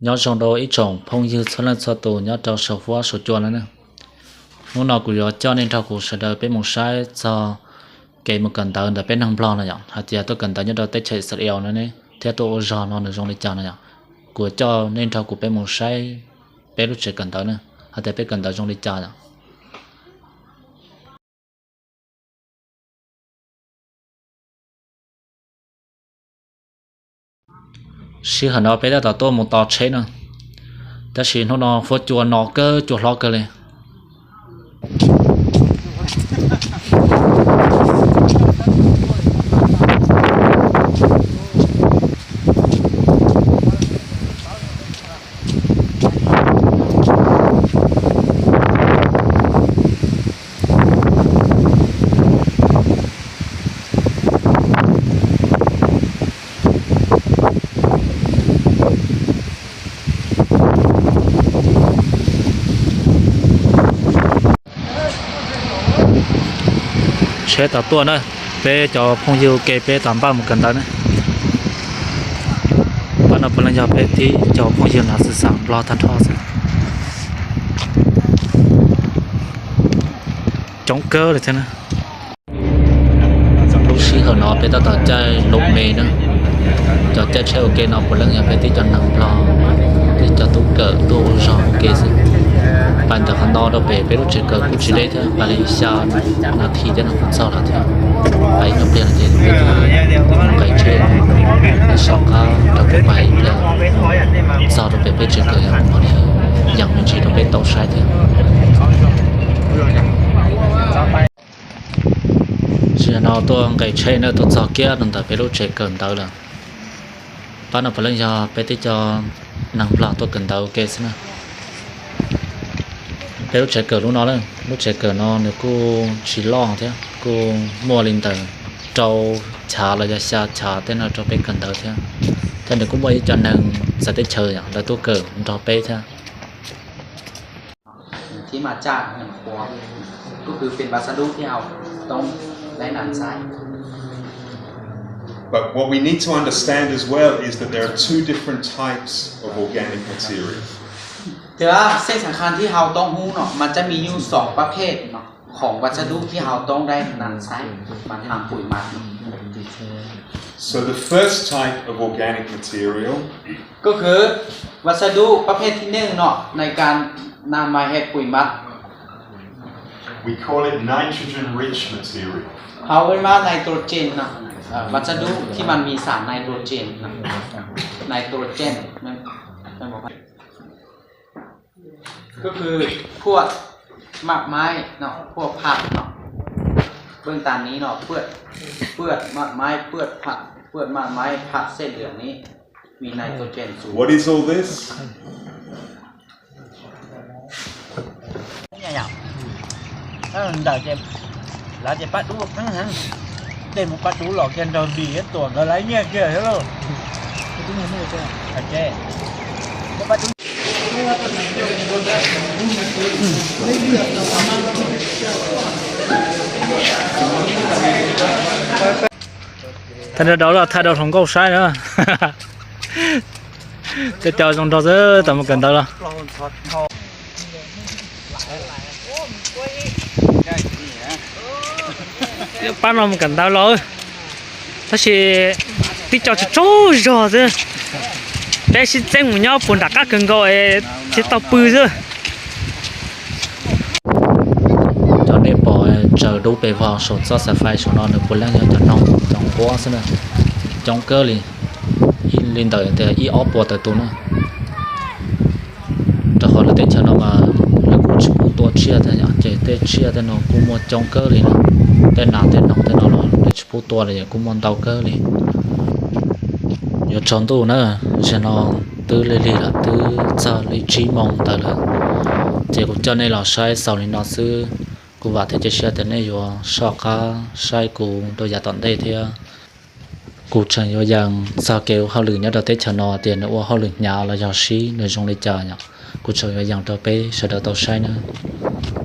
Nyob zoo rau ib tsoom phooj ywg txhua leej txhua tus nyob rau saum huab saum cua no na. Hnub no kuv yuav coj nej nrog kuv sawv daws peb mus saib txog kev mus kawm ntawv ntawm peb neeg Nplog no yom, hais tias tuaj kawm ntawv nyob rau teb chaws Israel no ne, thiab tuaj ua zog no nws zoo li cas no yom. Kuv yuav coj nej nrog kuv peb mus saib peb lub tsev kawm ntawv na, hais tias peb kawm ntawv zoo li cas yom. Sij hawm no peb tab tom tuaj mus tos tsheb na, tab sis hnub no huab cua no kawg, cua hlob kawg li. Tsheb tau tuaj na, peb cov phooj ywg ua ke peb tau npaj mus kawm ntawv na. Pab no puav leej yog peb tib cov phooj ywg hnav xwm xam Nplog tag nrho xwb. Coob kawg li thiab na. Lub sij hawm no peb tab tom caij lub me na, cov caij tsheb ua ke no puav leej yog peb tib cov neeg Nplog, tib cov tub kawm tuaj ua zog ua ke xwb. Pais ntawm qhov no rau pem peb lub tsev kawm kuj tsis deb thiab, pais li xya nas this thiab no kuj txog lawm thiab. Pais ib nyuag pliag no ces peb nqes tsheb soj qab rau pem pais ib pliag txog rau pem peb tsev kawm yom, yees me ntsis rau peb tau saib thiab. Tam sim no tuaj nqes tsheb na, tuaj txog kiag rau ntawm peb lub tsev kawm ntawv lawm. Pab no puav leej yog peb tib co neeg Nplog tuaj kawm ntawv ua ke xwb na. Peb lub tsev kawm lub no, lub tsev kawm no nws kuj tsis loj thiab, kuj muaj li ntawm rau chav los yog xya chav tej no rau peb kawm ntawv thiab. Thiab nws kuj muaj ib co neeg txawv teb chaws lawv tuaj kawm nrog peb thiab. ที่มาจากหนึ่งครัว ก็คือเป็นวัสดุที่เราต้องได้นำใช้ But what we need to understand as well is that there are two different types of organic material. แต่ว่าสิ่งสำคัญที่เราต้องรู้เนาะ มันจะมีอยู่สองประเภทเนาะ ของวัสดุที่เราต้องได้นำใช้มาทำปุ๋ยหมักเนาะ So the first type of organic material ก็คือวัสดุประเภทที่หนึ่งเนาะ ในการนำมาเฮ็ดปุ๋ยหมัก We call it nitrogen rich material. เขาเรียกว่าไนโตรเจนนะ เอ่อ วัสดุที่มันมีสารไนโตรเจนนะ ไนโตรเจน มัน มันบอกว่า ก็คือพวกหมากไม้เนาะ พวกผักเนาะ เบื้องตามนี้เนาะ เปลือก เปลือกหมากไม้ เปลือกผัก เปลือกหมากไม้ ผักเส้นเหลืองนี้ มีไนโตรเจนสูง What is all this? เออ เดาเจ็บ lawv ces pab dub heev heev, tej mus pab dub los kiag nrog Npis thiab Tuam nkawd lawv nyiaj kiag thiab lauj. Thaij rau, thaij rau hluas nkauj saib na. Tej cov zoo nraug xwb tau mus kawm ntawv los. Pab no mus kawm ntawv los, tab sis tib co tsaug tsaug zog xwb. Peb sib txeeb mus nyob puag nram qab kawg nkaus es thiaj tau pw xwb. Cov nej pom tsaws dub pes vog saum txoj xav fais saum no nws puav leej yog cov noog cov nquab xwb na, coob kawg li, ib li ntawm tias ib ob puas tawm tus na. Rau qhov lawv teb chaws no mas lawv kuj tsis pub tua tsiaj thiab yom, ces tej tsiaj tej no kuj muaj coob kawg li na. Tej nas tej noog tej no los lawv tsis pub tua los yeej kuj muaj ntau kawg li. Yuav tsaus ntuj na, zaum no twb lig lig lawm, twb txog li tsib moos ntawd lawm, ces kuv coj nej los saib xaus li no xwb. Kuv vam thiab cia siab tias nej yuav soj qab saib kuv rau yav tom ntej thiab. Kuv tseem yuav yees txog kev ua hauj lwm nyob rau teb chaws no tias nws ua hauj lwm hnyav los yog sib nws zoo li cas yom, kuv tseem yuav yees rau peb sawv daws tau saib nawb.